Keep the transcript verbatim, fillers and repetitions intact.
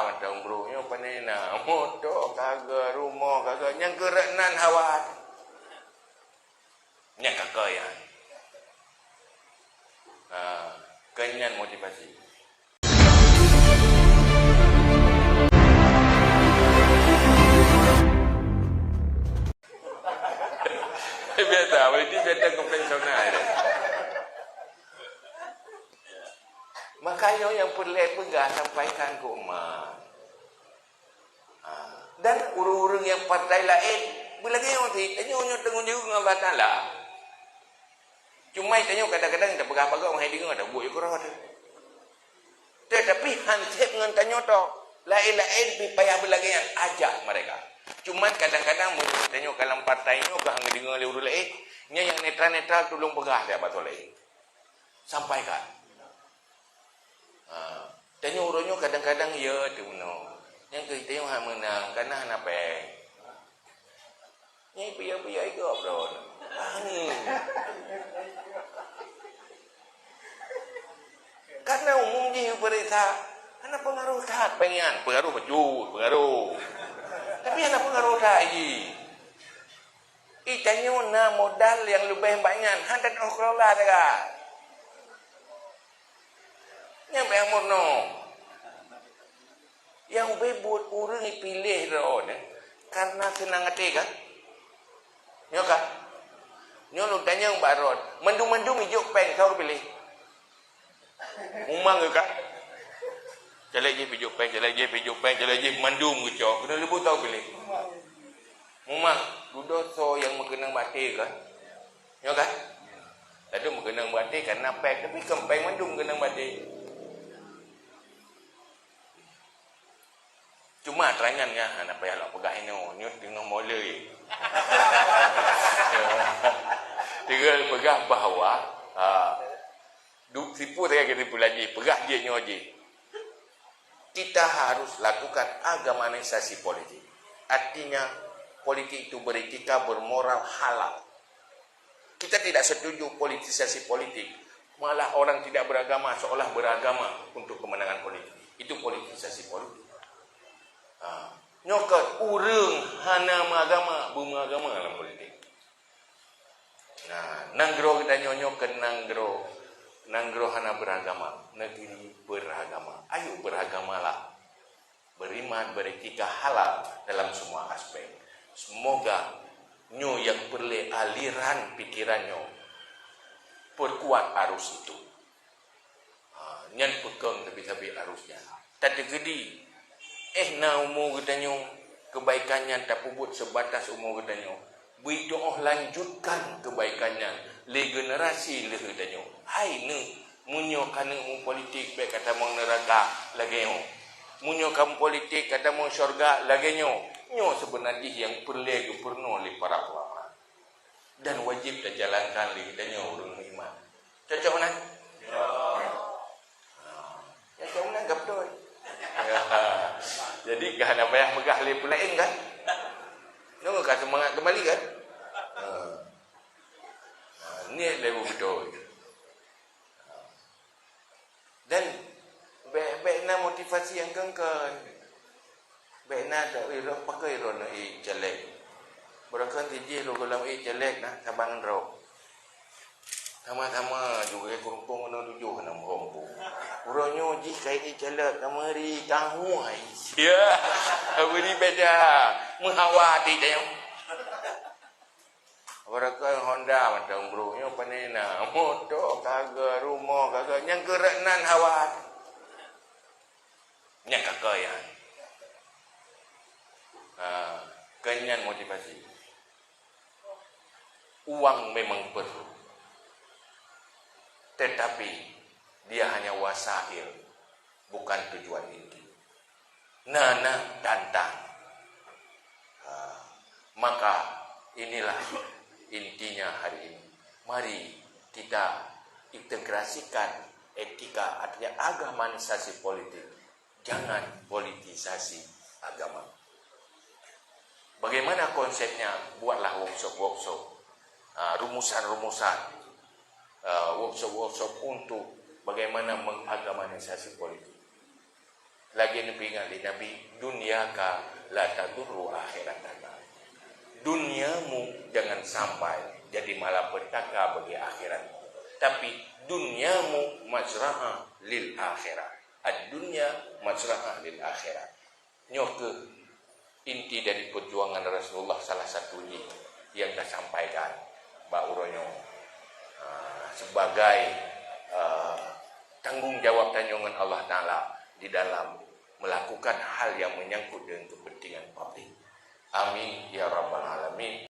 Mantong bro nyoe pane na, moto ka geuh, rumoh ka geuh, nyang keu rot nan hawa. Nyan ka kaya. Ha, keu nyan motivasi. Biasa, berarti biasa konvensional. Makanya nyang peureulée peugah sampaikan keu umat. Ha, dan ureuëng-ureuëng nyang partai laén beulagée nyoe cit, tanyoe nyoe teungoh jeuet ngon Allah Taala. Cuma tanyoe kadang-kadang tapeugah bagoe meuhai deungoe tabuet ju keurot. Tetapi han seb ngon tanyoe toh. Laén-laén pih payah beulagée nyan, ajak mereka. Cuma kadang-kadang meunyoe tanyoe ka lam partai nyoe ka han geudeungoe lé ureuëng laén, nyan nyang netral-netral tulông peugah lé bak toh laén. Sampaikan. Ha, tanyoe uroe nyoe kadang-kadang ya teubunoe. Nyang keuh tanyoe hana meunang, kana hana péng. Nyang piyôh-piyôh igob lôn. Angin. Karena umum jih peuriksa, hana pengaruh that péng nyan. Pengaruh bacut, pengaruh. Tapi hana pengaruh that jih. Ih, tanyoe na modal nyang leubeh banyak, hana teukelola sagai. Nyang payah meurunoe. Nyang ubé buet ureuëng piléh droe nyan karena seunang até kan? Nyoe kan? Nyoe lôn tanyong bak droe, mandum-mandum ijok péng, soe piléh? Mumang ke kan? Caleg jih pijok péng, caleg jih pijok péng, caleg jih mandum geucok. Keuneuk leubeh tau piléh. Mumang, dudoe soe nyang meukeunong bak até kan? Nyoe kan? Laju meukeunong bak até karena péng, tapi kon péng mandum meukeunong bak até. Cuma terangan nyan hana payah lôn peugah inoe, nyoe teungoh moloi. Teungoh peugah bahwa, ha, du-, sipu sagai keuneuk peulajih, peugah jih nyoe jih. Kita harus lakukan agamanisasi politik. Artinya, politik itu beretika, bermoral, halal. Kita tidak setuju politisasi politik. Malah orang tidak beragama seolah beragama untuk kemenangan politik. Itu politisasi politik. Ha. Nyoe kan ureuëng hana meuagama, beumeuagama dalam politik. Nah, nanggroe geutanyoe nyoe keu nanggroe, nanggroe hana beragama, negeri beragama. Ayo beragamalah. Beriman, beretika halal dalam semua aspek. Semoga nyoe nyang peureulée aliran pikiran nyoe, perkuat arus itu. Ha, nyan peukong sabe-sabe arus nyan. Tateugedi, eh, na umu geutanyoe, kebaikan nyan tapeubuet sebatas umu geutanyoe. Beuiteuoh lanjutkan kebaikan nyan lé generasi lheueh tanyoe. Hai neuh, meunyoe ka neuh mupolitik bék ka tamong neuraka lagée nyoe. Meunyoe ka mupolitik ka tamong syeuruga lagée nyoe. Nyoe seubeuna jih nyang peureulée geupeurunoe lé para ulama dan wajéb tajalankan lé geutanyoe ureuëng meuiman. Cocok meunan? Ya, cuma anggap beutôi. Ya. Jadi, ka hana payah peugah lé peulaén kan? Nunggu ka seumangat kembali kan? Ha. Ha, niet lé beutôi. Dan bék, bék na motivasi nyang keungkeuen. Bék na ta-, iro-, pakon iroe neuék caleg. Barangkapeue jih lôn gohlom ék caleg na saban droe. Sama-sama juga keureumpung keunoe tujoh na meurumpung. Uroe nyoe jih ka ék caleg, ka meuri, ka huai. Ya, ka meuri beda. Meuhawa até tanyoe. Barangkapeue Honda mantong bro, nyoe pane na. Moto ka geuh, rumoh ka geuh, nyang keu rot nan hawa. Nyan ka kaya. Ha, keu nyan motivasi. Uang memang perlu. Tetapi, dia hanya wasail, bukan tujuan inti. Na, na tantang. Ha, maka inilah intinya hari ini. Mari kita integrasikan etika, artinya agamanisasi politik. Jangan politisasi agama. Bagaimana konsepnya? Buatlah workshop-workshop, ah, rumusan-rumusan, ah, workshop-workshop untuk bagaimana mengagamanisasi politik. Lagée neupeuingat lé Nabi, "Dunyaka la tadurru akhirataka." Duniamu jangan sampai jadi malapetaka bagi akhirat. Tapi duniamu mazra'ah lil akhirah. Ad-dunya mazra'ah lil akhirah. Nyoe keuh inti dari perjuangan Rasulullah, salah satu jih yang tasampaikan bak uroe nyoe, ah, sebagai, ah, tanggung jawab tanyoe ngon Allah Taala di dalam melakukan hal yang menyangkut dengan kepentingan publik. Amin ya rabbal alamin.